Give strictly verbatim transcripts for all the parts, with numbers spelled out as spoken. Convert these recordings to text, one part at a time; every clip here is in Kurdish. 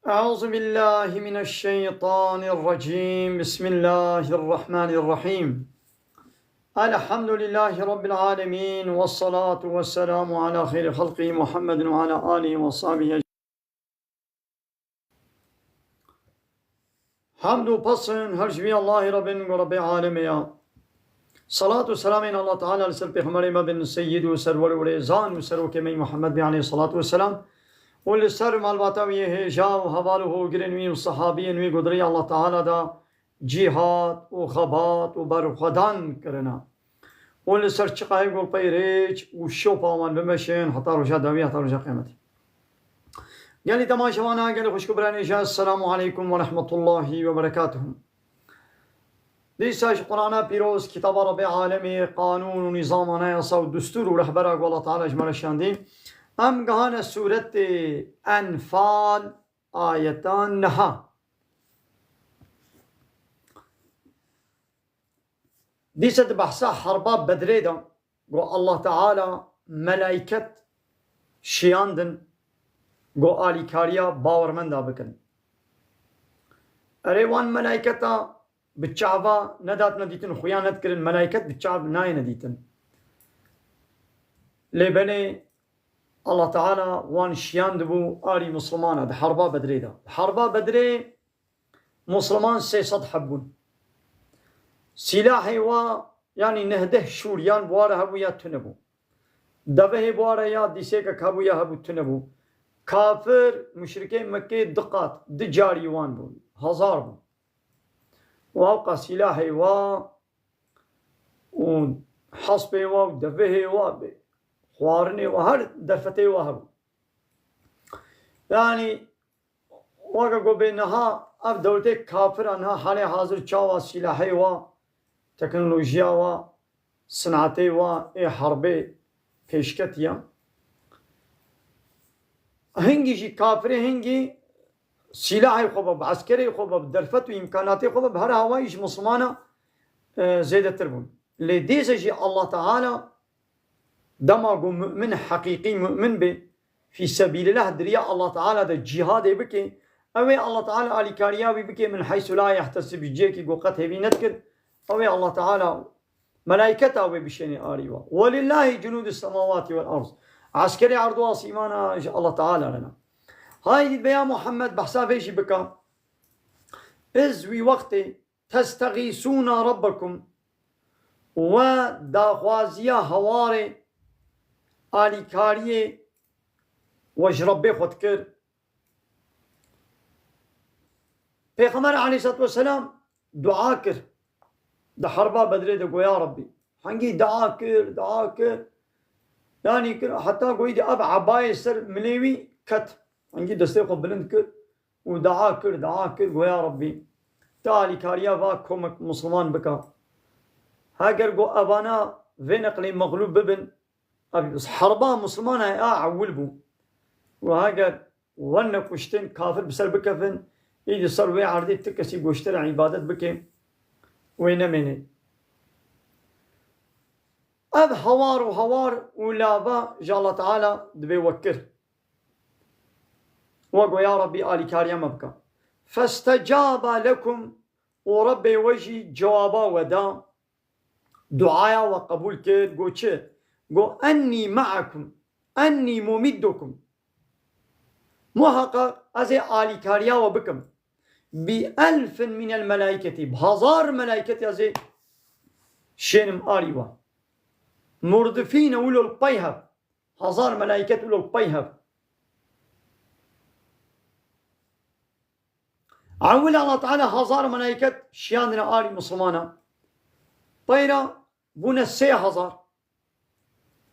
أعوذ بالله من الشيطان الرجيم. بسم الله الرحمن الرحيم. الحمد لله رب العالمين، والصلاة والسلام على خير خلقه محمد وعلى آله وصحبه أجمعين. Hamd û pesn her ji vî Allahî re bin ku Rebbê alemê ya. Salat û selamên Allah Teala li ser Pêxemberê me bin, Seyyid û Serwer û Rêzan û Serokê me Muhammed bin aleyhissalatu vesselam û li ser malbata wî yê hêja û heval û hogirên wî û sehabiyên wî ku di rêya Allah Teala de cîhad û xebat û berxwedan kirine. Û li ser çiqayê ku pey rêç û şopa wan bimeşin heta roja dawî, heta roja qiyameti. Gelî temaşevana, gelî xwişk û birayên hêja, Esselamu aleykum ve rahmetullahi ve berekatuhu. Dîsa ji Qur'ana pîroz, kitaba Rebbê alemê, qanûn û nîzam, anayasa û destûr û rehbera ku Allah Teala ji me re şandî, em gihane sûretê Enfal, ayeta neha. Dîsa di behsa herba Bedrê de ku Allah Teala melayket şiyandin ku alîkariya bawermenda bikin. Erê, wan melayketa bi çava nedatine dîtin, xuya nedikirin, melayket bi çav nayêne dîtin. Lê belê Allah Teala wan şiyandibû alî Mislimana di herba Bedrê de. Di herba Bedrê Misliman sê sed heb bûn. Sîlahê wa, yanî nehdeh şûr yan bi wa re hebû ya tune bû. Devehê bi wa re ya dîsêkek hebû ya hebû tune bû. Kafir, muşrikê Mekkê du qat, du carî wan bûn. Hezar bûn. Û ewqa sîlahê wa û hespê wa û devehê wa bê, xwarinê wa, her derfetê wa hebû. Yanî weke ku bê niha ev dewletê kafir a niha halê hazir çawa sîlahê wa, teknolojiya wa, sinatê wa ê herbê pêşketiye. Hingî jî kafirê hingî sîlahê xwe be, bi eskerê xwe be, bi derfet û îmkanatê xwe be, bi her hawayî ji Mislimana, e, zêdetir bûn. Lê dîsa jî Allah Teala dema ku mu'min, heqîqî mu'min bê, fî sebîlillah di riya Allah Teala de cîhadê bike, ew ê Allah Teala alîkariya wî bike min heysu la yehtesib, ji cihekî ku qet hêvî nedikir, ew ê Allah Teala melayketa wê bişênê alî wa. Welillahî cunûdus semawatî vel ard. Eskerê erd û asîmana ji Allah Teala re ne. Haydî be ya Muhammed behsa vê jî bike. Iz wî wextê testexîsûna Rebbekum, we daxwaziya hewarê alîkariyê we ji Rebbê xwe dikir. Pêxember aleyhisselatu vesselam dua kir. Di herba Bedrê de got, ya Rebbî. Hengî dua kir, dua kir. Yanî kir, heta goyî de ev ebayê ser milê wî ket. Hengî destê xwe bilind kir û dua kir, dua kir, got, ya Rebbî, tu alîkariya va komek Misliman bike. Heger got evana vê neqlê mexlûb bibin, ev herba Mislimana ya ewil bû. Û heger werne kuştin, kafir bi ser bikevin, îdî ser wê erdê ti kesî goştera îbadet bike, wê nemêne. Ev hawar û hawar û lava ji Allah Teala dibê we kir. We got, ya Rebbî, alîkariya me bike. Festecaba lekum, û Rebbê we jî cewaba we da. Duaya we qebûl kir, got çi? Got, "Ennî me'akum, ennî mumiddukum." Muheqeq ez ê alîkariya we bikim. "Bi elfin minel melaîketî." Bi hezar melaîketî ez ê şênim alî we. "Murdifîne", wilo li pey hev. Hezar melaîket wilo li pey hev. Ewil Allah Teala hezar melaîket şiyandine alî Mislimana. Peyra bûne sê hezar.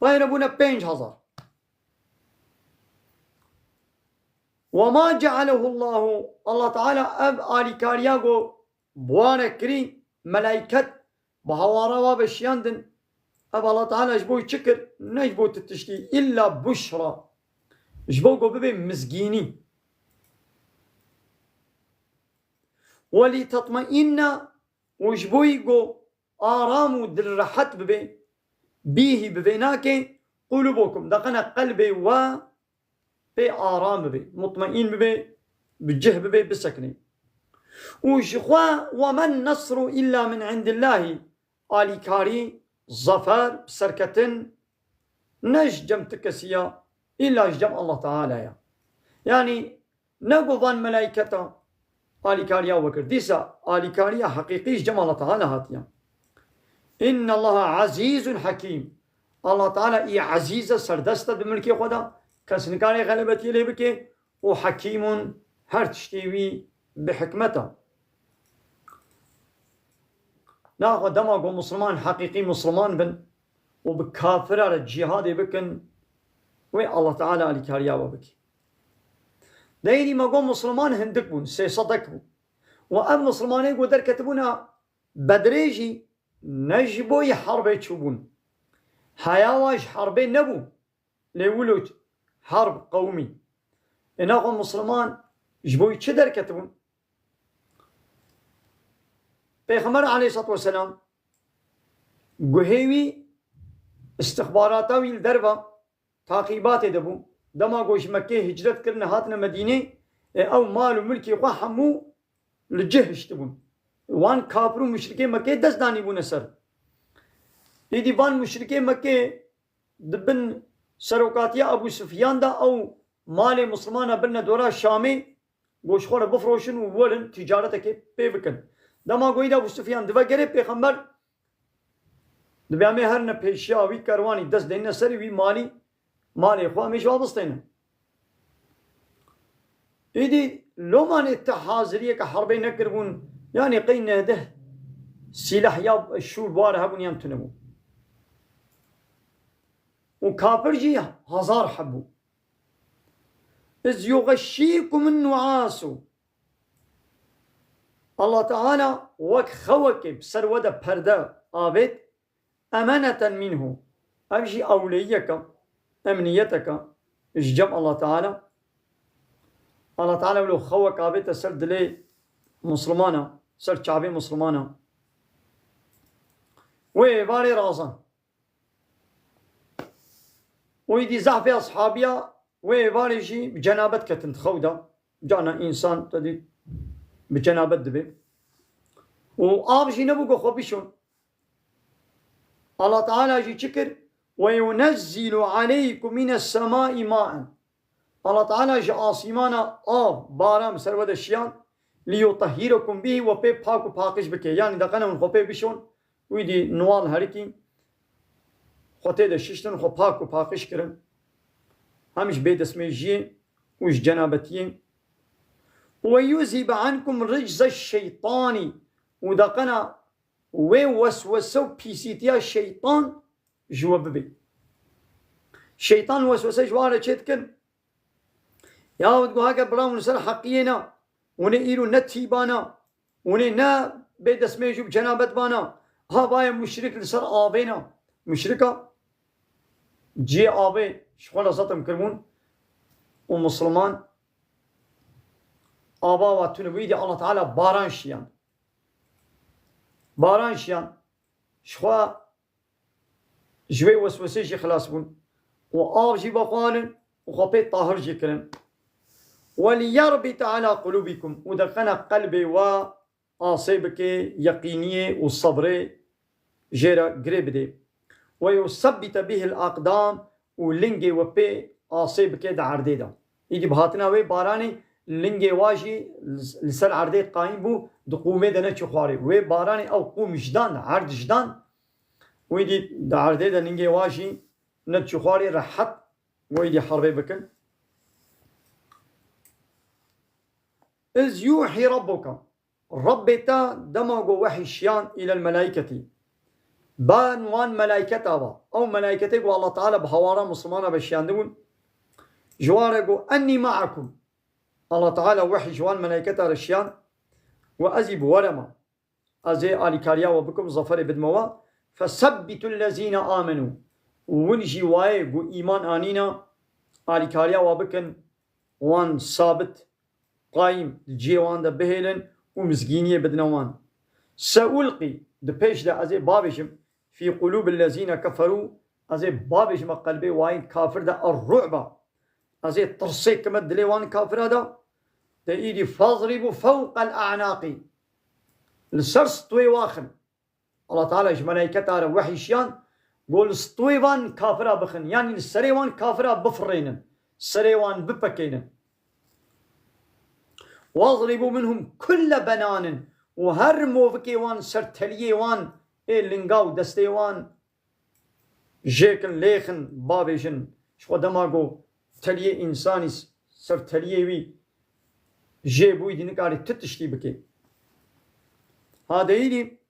Peyra bûne pênc hezar. "Ve ma cealehullahu", Allah Teala ev alîkariya ku bi wan re kirî, melaîket bi hawara wa ve şiyandin. Ev Allah Teala ji bo çi kir? Ne ji bo tu tiştî, illa buşra. Ji bo ku bibe mizgînî. "Ve lî tetmeinne", û ji bo ku aram û dilrehet bibe, "bîhî", bi vê nakê, "qulubukum", deqene qelbê we pê aram bibe, mutmeîn bibe, bi cih bibê, bisekinê. Û ji xwe, "Wemen nesru illa min indillahî", alîkarî, zafer, serketin, ne ji cem ti kesî ya, îlla ji cem Allah Teala ya. Yanî, ne ku van melaîketa alîkariya we kir. Dîsa alîkariya heqîqî ji cem Allah Teala hatiye. "Innallaha azîzun hakîm." Allah Teala î ezîz e, serdest e di milkê xwe de. Kes nikare xelebetiyê lê bike. "Û hakîmun", her tiştê wî bi hikmet e. Naxwe dema ku Musliman heqîqî Musliman bin û bi kafira re cîhadê bikin, wê Allah Teala alîkariya we bike. Deyrî me got Musliman hindik bûn, sê sedek bûn. Û ev Muslimanê ku derketibûna Bedrê jî ne ji bo yê herbê çûbûn. Heya wa ji herbê nebû. Lê wilo herb qewimî. Ê naxwe Musliman ji bo çi derketibûn? Pêxember aleyhissalatu vesselam guhê wî, istixbarata wî li derve taqîbatê de bû. Dema ku ji Mekkê hicret kirine hatine Medînê, ê ew mal û milkê xwe hemû li cih hiştibûn. Wan kafir û muşrikê Mekkê dest danîbûne ser. Êdî van muşrikê Mekkê di bin serokatiya Ebû Sufyan de ew malê Muslimana birine dora Şamê, got ji xwe re bifroşin û werin tîcaretekê pê bikin. Dema ku êdî Ebû Sufyan divegerê, pêxember dibe em ê herine pêşiya wî kerwanî, dest deyne serî wî malî, malê xwe em ê ji wa bistênin. Êdî lomanê ti haziriyeke herbê nekiribûn, yanî qey nehdeh sîleh ya şûr bar hebûn yan tune bû. Û kafir jî hezar hebû. "Iz yuxeşşîkumun nuasu." Allah Teala wek xewekê bi ser we de perde avêt, emeneten minhu. Ev jî ewleyiyeke, emniyeteke ji cem Allah Teala. Allah Teala wilo xewek avête ser dilê Muslimana, ser çavê Muslimana. Wê êvarê razan. Û êdî zehfê eshabiya wê êvarê jî bi cenabet ketin di xew de. Cana însan te dît bi cenabet dibe. Û av jî nebû ku xwe bişon. Allah Teala jî çi kir? "Ve yunezzilu aleykum mines semai maen." Allah Teala ji asîmana av, baran bi ser we de şiyan, "liyutehhirakum bihi", we pê pak û paqij bike. Yanî deqene hûn xwe pê bişon, wî dî nuwal herikî, xwe tê de şiştin, xwe pak û paqij kirin. Hem ji bêdestmêjiyê û ji cenabetiyê. "Ve yuzhibe ankum ricze şeytanî", û deqena wê weswese û pîsîtiya şeytan ji we bibê. Şeytan weswese ji wan re çê dikin. Yahut got, heke bira hûn li ser heqiyê ne, hûn ê îro ne tîba ne, hûn ê ne bê destmêj û bi cenabet ba ne. Ha, va ye muşrik li ser avê ne. Muşrika cihê avê ji xwe re zetim kiribûn û Musliman ava wa tune bû. Îdî Allah Teala baran şiyan. Baran şiyan. Ji xwe ji wê weswesê jî xilas bûn. Û av jî vexwarin û xwe pê tahir jî kirin. "Weliyarbite ala qulûbikum", û deqene qelbê we asê bike, yeqîniyê û sebrê jê re girê bidê. "Ve yusebbite bihil aqdam", û lingê we pê asê bike di erdê de. Îdî bi hatina wê baranê lingê wa jî li ser erdê qayîm bû, di qûmê de neçû xwarê. Wê baranê ew qûm jidan, erd jidan, wî dî di erdê de lingê wa jî neçû xwarê, rehet wê dî herbê bikin. "Iz yuhî rabbuka", Rebbê te dema ku wehî şiyan îlel melaîketî, ban wan melaîketa ve, ew melaîketê ku Allah Teala bi hawara Muslimana ve şiyandibûn, ji wan re got, "Ennî me'akum." Allah Teala wehî ji wan melaîketa re şiyan, "Got ez î bi we re me. Ez ê alîkariya we bikim, zaferê bidime we. Fesebbitul lezîne amenû." Û win jî wayê ku îman anîne, alîkariya we bikin, wan sabit qayîm di cihê wan de bihêlin û mizgîniyê bidine wan. Seulqî, di pêş de ez ê bavêjim, fî qulûbil lezîne keferû, ez ê bavêjime qelbê wayên kafir de, er-ru'ba, ez ê tirsê kime dilê wan kafira de, Te îdî fazrîbû fewqel a'naqî. Li ser stûyê wan xin. Allah Teala ji melayketa re wehy şiyan, got li stûyê van kafira bixin. Yanî li serê wan kafira bifirênin. Serê wan bipekênin. Wazrîbû minhum kulle benanin. Û her movikê wan ser teliyê wan, ê linga û destê wan jêkin, lêxin, bavêjin. Ji xwe dema ku teliyê însanî s-, ser teliyê wî jê bûyî dî nikarî ti tiştî bikê. Hadeyî dî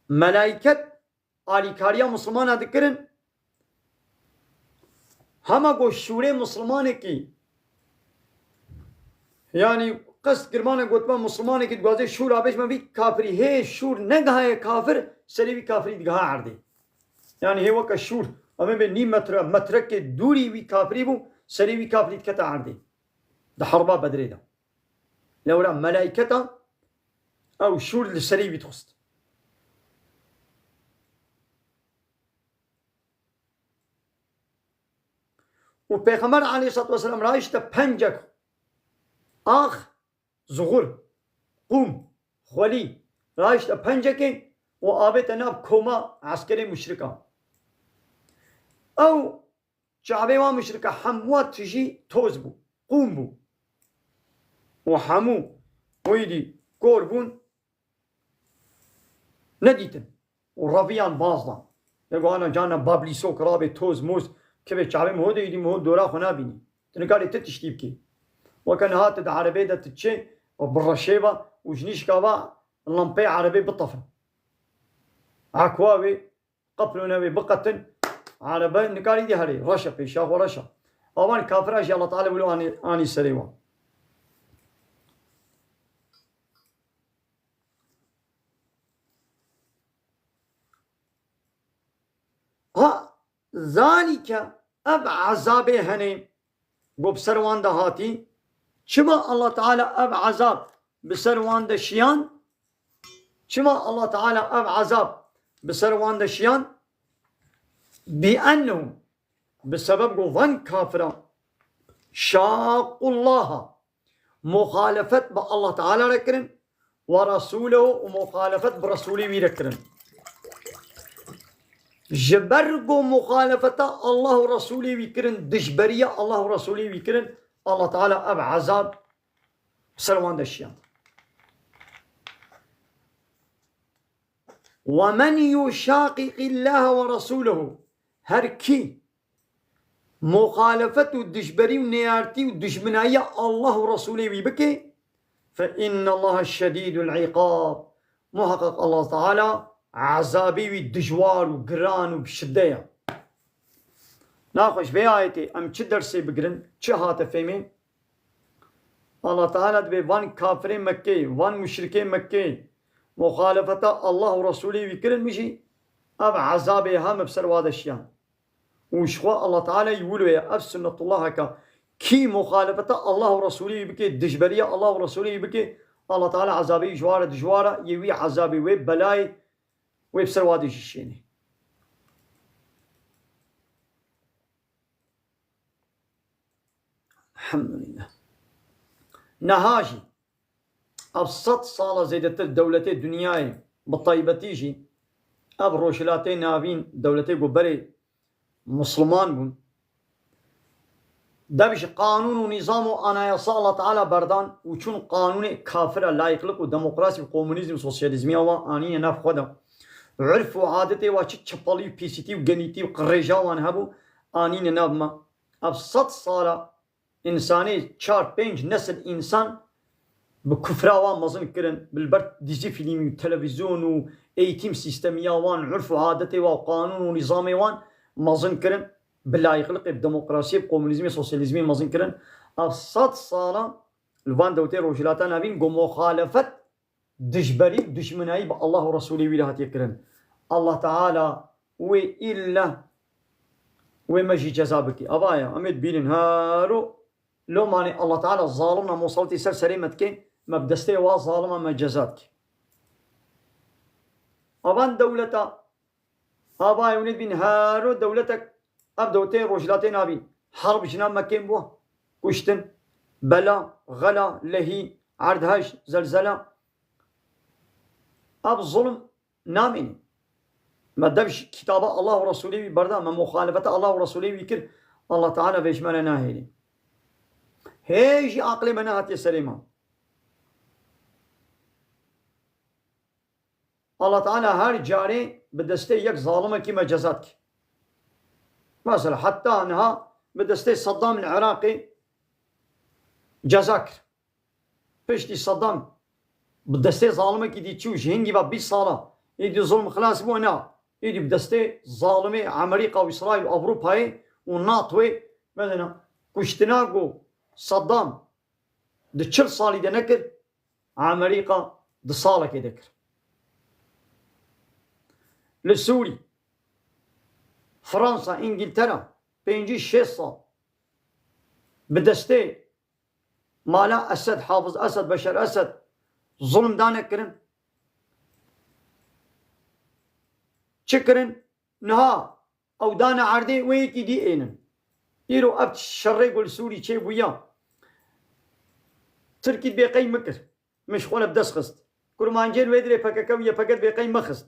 melayket alîkariya Mislimana dikirin. Hema ku şûrê Mislimanekî, yanî qest girmane gotima Mislimanekî dixwaze şûra bêje me vî kafirî, hê şûr negihaye kafir, serê vî kafirî digiha erdê. Yanî hê weke şûr, em ê bê nîv metre, metrekê dûrî wî kafirî bû, serê wî kafirî dikete erdê. Di herba Bedrê de. Lewra melayketa ew şûr li serê wî dixist. Û Pêxember aleyhissalatu vesselam rahişte pencek ax, zuxur, qûm, xwelî, rahişte pencekê û avête nav koma eskerê muşrika. Ew çavê wan muşrika hemû tijî toz bû, qûm bû. Û hemû wî dî kor bûn, nedîtin. Û reviyan baz dan. Lê wana cana bablîso kirabê toz moz, kivê çavê miho de îdî miho dora xwe nabînî. Tu nikarî ti tiştî bikî. Weke niha tu di erebê de tu çê û bi reşê ve û ji nîşka ve lempeyê erebê bitefin. Akwa wê, qeplûne wê biqetin, erebe nikarî dî herê. Reşe pêşa xwe reşe. Avan kafira jî Allah Teala wilo anî, anî serê wan. Ha, zalike, ev ezabê henê ku bi ser wan de hatî, çima Allah Teala ev ezab bi ser wan de şiyan? Çima Allah Teala ev ezab bi ser wan de şiyan? Bi ennehum, bi sebeb ku van kafira şaqullaha, muxalefet bi Allah Teala re kirin, ve rasûlehu û muxalefet bi Resûlê wî re kirin. Ji ber ku muxalefeta Allah û Resûlê wî kirin, dijberiya Allah û Resûlê wî kirin, Allah Teala ev ezab ser wan de şiyan. Ve men yuşaqiqillaha ve rasûlehu, her kî muxalefet û dijberî û neyartî û dijminayiya Allah û Resûlê wî bike, fe innallaha şedîdul îqab. Muheqeq Allah Teala ezabê wî dijwar û giran û bi şide ye. Naxweş vê ayetê em çi dersê bigirin, çi hate fêmê? Allah Teala dibê van kafirê Mekkê, van muşrikê Mekkê, muxalefeta Allah û Resûlê wî kirin, min jî ev ezabê hem bi ser wa de şiyan. Û ji xwe Allah Teala yî wilo ye, ev sunnetullaheke. Kî muxalefeta Allah û Resûlê wî bike, dijberiya Allah û Resûlê wî bike, Allah Teala ezabê wî ji wa re dijwar e, yê wî ezabê wê belayê wê bi ser wa de jî şênê. Elhamdülillah. Niha jî ev sed sala zêdetir dewletê dinyayê, bi taybetî jî ev Rojhilatê Navîn, dewletê ku berê Misliman bûn, dev ji qanûn û nîzam û anayasa Allah Teala berdan û çûn qanûnê kafir e, layîqlik û demokrasî û komunîzm, sosyalîzmiya wan anîne nav xwe de. Urf û adetê wa çi çepelî û pîsîtî û genîtî û qirêja wan hebû, anîne nav me. Ev sed sala însanê çar pênc nesil însan bi kufra wan mezin kirin, bi li ber dîzî fîlmî û televîzyon û eğitim sîstemiya wan, urf û adetê wan, qanûn û nîzamê wan mezin kirin, bi layîqliqê, bi demokrasiyê, bi komunîzmê, sosyalîzmê mezin kirin. Ev sed sala li van dewletê Rojhilata Navîn ku muxalefet, dijberî û dijminayî bi Allah û Resûlê wî re hatiye kirin. Allah Teala wê îlle wê me jî ceza bikî. Ava ye, em ê dibînin hero lomanê Allah Teala zalimna musaltî ser serê me dike, me bi destê wa zalima me ceza dike. Avan dewleta, ava ye, hûn ê dibîn hero dewletek, ev dewletê Rojhilatê Navîn, herb jina me kêm bû, kuştin. bela, xela, lehî, erdhej, zelzela. Ev zulm namîne. Me dev ji kitaba Allah û Resulê wî berda, me muxalefeta Allah û Resulê wî kir, Allah Teala vê ji me re nahêlî. Hê jî aqilê me nehatiye serê me. Allah Teala her carê bi destê yek zalimekî me ceza dike. Mesela heta niha bi destê Saddam li Iraqê ceza kir. Piştî Saddam bi destê zalimekî dî çû, ji hingî ve bîst sala, êdî zulm xilas bû, na. Êdî bi destê zalimê Amerîka û Îsraîl û Ewropayê û NATOyê, mesela kuştina ku Saddam di çil salî de nekir, Amerîka di salekê de kir. Li Sûrî, Fransa, Îngiltere, pêncî şêst sal bi destê mala Esed, Hafiz Esed, Beşer Esed zulm dane kirin. Çi kirin? Niha ew dane erdê wê yekî dî ênin. Îro ev şerê ku li Sûrî çêbûya, Tirkî bêqey min kir. Min ji xwe re bi dest xist. Kurmancê li wê dirê P K K û Y P G bêqey me xist.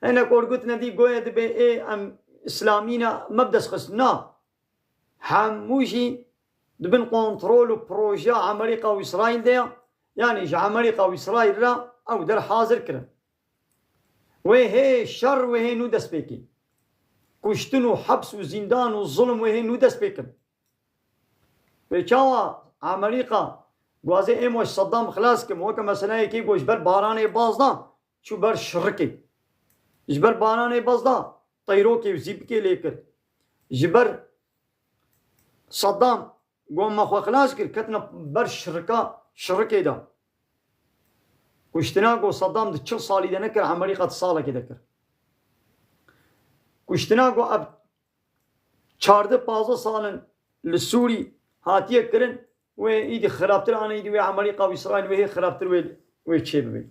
Hinek orgutine dî goye dibê ê em îslamî ne, me bi dest xist. Na. Hemû jî di bin kontrol û projeya Amerîka û Îsraîl de ye. Yanî ji Amerîka û Îsraîl re ew der hazir kirin. Wê hê şer, wê hê nû dest pê kê. Kuştin û heps û zîndan û zulm wê hê nû dest pê kin. Wê çawa Amerîka gwazê êmo ji Saddam xilas kim, weke meseleyekê ku ji ber baranê baz da, çû ber şirikê. Ji ber baranê baz da, teyrokê û zîpikê lê kir. Ji ber Saddam got me xwe xilas kir, ketina ber şirika, şirikê de. Kuştina ku Saddam di çil salî de nekir, Amerîka di salekê de kir. Kuştina ku ev çardeh pazdeh sal in li Sûrî hatiye kirin, wê îdî xirabtir ane, îdî wê Amerîka û Îsraîl wê hê xirabtir wê, wê çê bibê.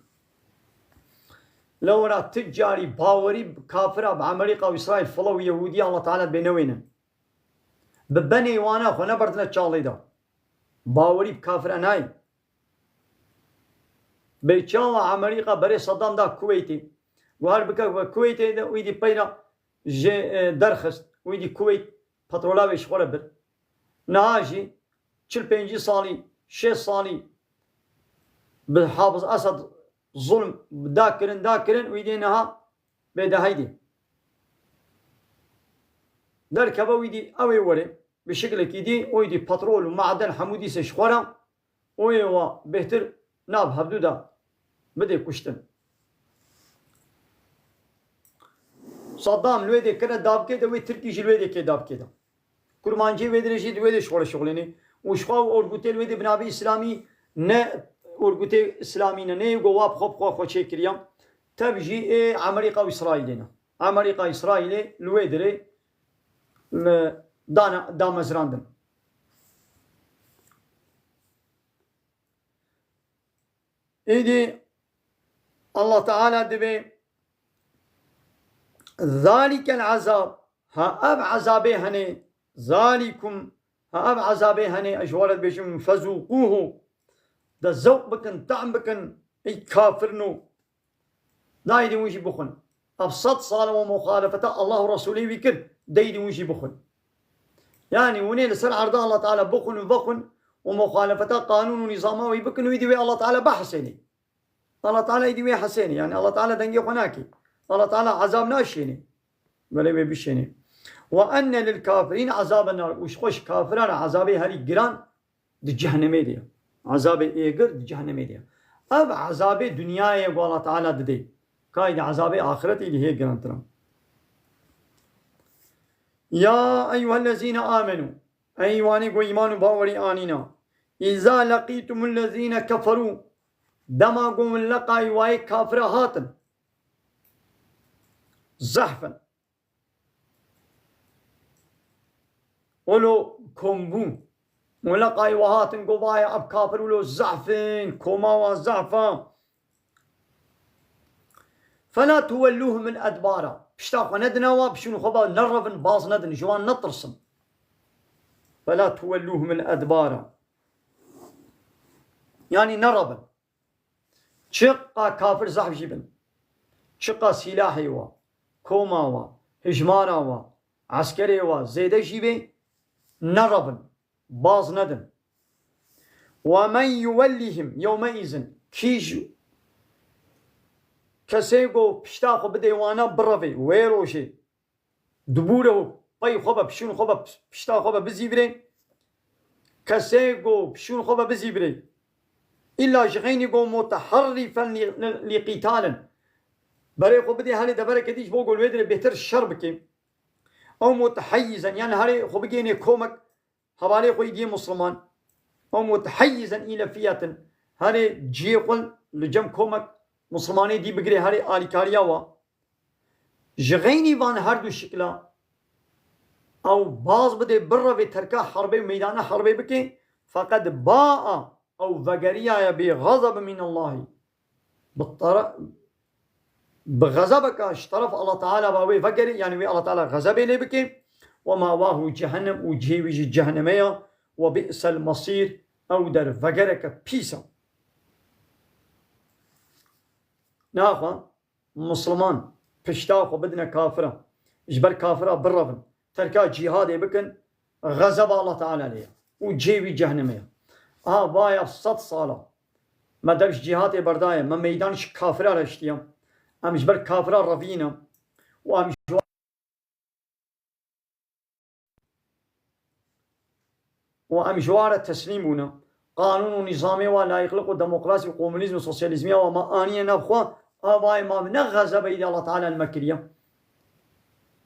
Lewra tu carî bawerî bi kafira, bi Amerîka û Îsraîl, fila û Yehûdî Allah Teala bê newênin. Bi benê wana xwe neberdine çalê de. Bawerî bi kafira nayê. Bê çawa Amerîka berê Saddam da Kuweytê. Guhar bike ve Kuweytê de wî dî peyra ji, e, derxist. Wî dî Kuweyt petrola wê ji xwe re bir. Niha jî çil pêncî salî, şêst salî bi Hafiz Esed zulm da kirin, da kirin, wî dê niha bê de heydê. Derkeve wî dî ew ê were, bi şiklekî dî, wî dî petrol û maden hemû dîse ji xwe re, wê wa bêhtir nav hevdû de bidê kuştin. Saddam li wê dê kire davkê de, wê Tirkî jî li wê dê kê davkê de. Kurmancî wê dirê jî di wê dê ji xwe re şixulênê. Û ji xwe ew orgutê li wê dê bi navê Îslamî ne orgutê Îslamî ne. Neyê ku wa bi xwe bi xwe xwe çêkiriya. Tev jî ê Amerîka û Îsraîlê ne. Amerîka Îsraîlê li wê dirê, e, dane, damezrandin. Êdî Allah Teala dibê, "Zalikel azab", ha ev ezabê hene, "Zalikum", ha ev ezabê hene, ez ji we re dibêjim, "Fezûquhu", de zewq bikin, tehm bikin, ey kafirno. Dayê dî hûn jî bixwin. Ev sed sal e we muxalefeta Allah û Resûlê wî kir, dayê dî hûn jî bixwin. Yanî hûn ê li ser erda Allah Teala bixwin û vexwin û muxalefeta qanûn û nîzama wî bikin û îdî wê Allah Teala bihesênê. Allah Teala îdî wê hesênê. Yanî Allah Teala dengê xwe nake. Allah Teala ezab naşênê. Belê wê bişênê. "Ve enne lil kafirîn azaben nar." Û ji xwe ji kafiran re ezabê herî giran di cehennemê de ye. Ezabê êgir di cehennemê de ye. Ev ezabê dinyayê ye ku Allah Teala didê. Kayî de ezabê axiretê lê hê girantir e. Ya eyyuhellezîne amenû. Ey wanî ku îman û bawerî anîna. Îza leqîtumullezîne keferû. Dema ku hûn leqayî wayê kafira hatin. Zehfen. Wilo kombûn. Wila qayî we hatin got, "Vay, ev kafir wilo zehf in, koma we zehf e." "Fela tuwellûhumul edbara." Pişta xwe nedine we, bişûn xwe ba, nerevin, baz nedin, ji wan netirsin. "Fela tuwellûhumul edbara." Yanî nerabin. Çiqa kafir zehf jî bin. Çiqa sîlahê wa, koma wa, hijmara wa, eskerê wa zêde jî bê, nerabin. Baz nedin. Ve men yuvellihim yewmeizin. Kî ji kesê ku pişta xwe bidê wana birevê, wê rojê. Dubûrehu, pey xwe be, pişûn xwe be, pişta xwe be bizîvirê. Kesê ku pişûn xwe be bizîvirê. Îlla ji xeynî ku muteherrifen lî, lî qîtalin. Berê xwe bidê herê devereke dî ji bo ku li wê dirê bêtir şer bike. Ew muteheyizen, yani herê xwe bigênê komek hevalê xwe yî diyê Musliman. Ew muteheyizen île fiyetin. Herê cihê xwe li cem komek Muslimanê dî bigirê herê alîkariya wa. Ji xeynî van her du şikla ew baz bide birevê terka herbê û meydana herbê bike, feqet baa ew vegeriyaye bi xezeb min Allahî. Bi tara-, bi xezebeka ji teref Allah Teala ba wê vegerê, yani wê Allah Teala xezebê lê bike. Ve mawahu cehennem û cihê wî jî ceheneme ya. Ve bi'sel mesîr, ew der vegereke pîs e. Naxwe Musliman pişta xwe bidine kafira, ji ber kafira birevin, terka cîhadê bikin, xezeba Allah Teala lê ye û cihê wî cehnimê ye. Aha, vaya sed sala me dev ji cîhadê berdaye, me meydan ji kafira re ştiye. Em ji ber kafira revîne û em ji û em ji wan re teslîm bûne. Qanûn û nîzamê wa, layîqlik û demokrasî û komunîzm û sosyalîzmiya wa me aniye nav xwe, a vayê ma bi ne xezebe îdî Allah Teala li me kiriye.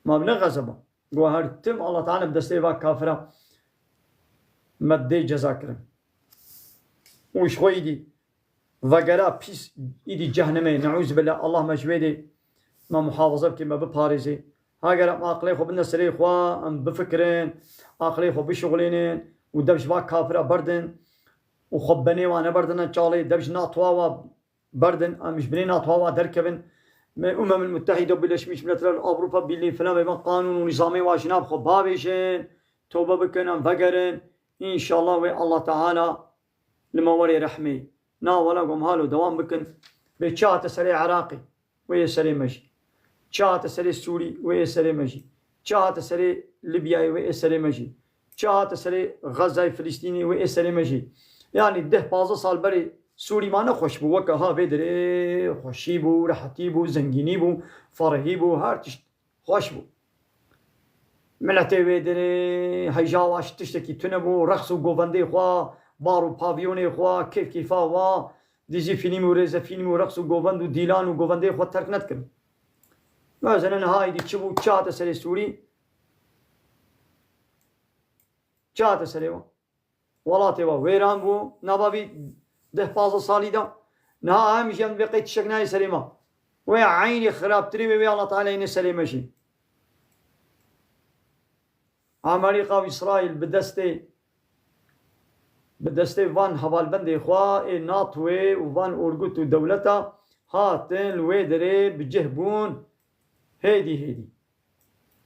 Ma bi ne xezebe. Go her tim Allah Teala bi destê va kafira me dê ceza kirin. Û ji xwe îdî vegera pîs îdî cehnemê, neûzbillah, Allah me ji wê dê me muhafaza bike, me biparêze. Heger em aqilê xwe bidine serê xwe, em bifikirin, aqilê xwe bişuxulînin û dev ji va kafira berdin û xwe benê wa neberdine çalê, dev ji natwa wa berdin, em ji binê natwa wa derkevin. Me Umemul Muttehîde û Birleşmiş Milletler, Avrupa Birliği filan ve qanûn û nîzamê wa ji nav xwe bavêjin, tobe bikin, em vegerin. Înşallah wê Allah Teala li me werê rehmê. Na wela gom halo dewam bikin. Bê çi hate serê Iraqê, wê yê serê me jî. Çi hate serê Sûrî, wê yê serê me jî. Çi hate serê Libyayê, wê yê serê me jî. Çi hate serê Xezayê, Filistînê, wê yê serê me jî. Yanî deh pazdeh sal berê Sûrî ma ne xweş bû, weke ha vê dirê xweşî bû, rehetî bû, zengînî bû, ferehî bû, her tişt xweş bû. Miletê wê dirê heyja wa ji tiştekî tune bû, reqs û govendê xwe, bar û paviyonê xwe, kêf kêfa wa, dizî fîlm û rêzefîlm û reqs û govend û dîlan û govendê xwe terk nedikirin. Mezene niha êdî çi bû, çi hate serê Sûrî? Çi hate serê wan? Welatê wa wêran bû, nava vî deh pazdeh salî de. Niha em jî em vê qey tiştek nayê serê me. Wê eynî xirabtirî wê, wê Allah Teala yêne serê me jî. Amerîka û Îsraîl bi destê, bi destê van hevalbendê xwe ê NATOyê û van orgut û dewleta hatin li wê derê bi cih bûn hêdî hêdî.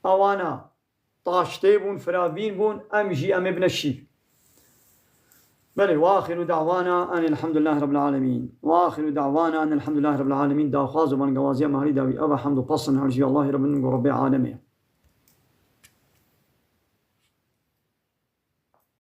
Ewana taştê bûn, firavîn bûn, em jî em ê bine şîr. Belê, ve axiru da'wana enil hamdulillahî rabbil alemîn. Ve axiru da'wana enil hamdulillahî rabbil alemîn. Daxwaz û bangewaziya me herî dawî ev e, hamd û pesn her ji Allahî Rabbin û Rabbê alemê ye.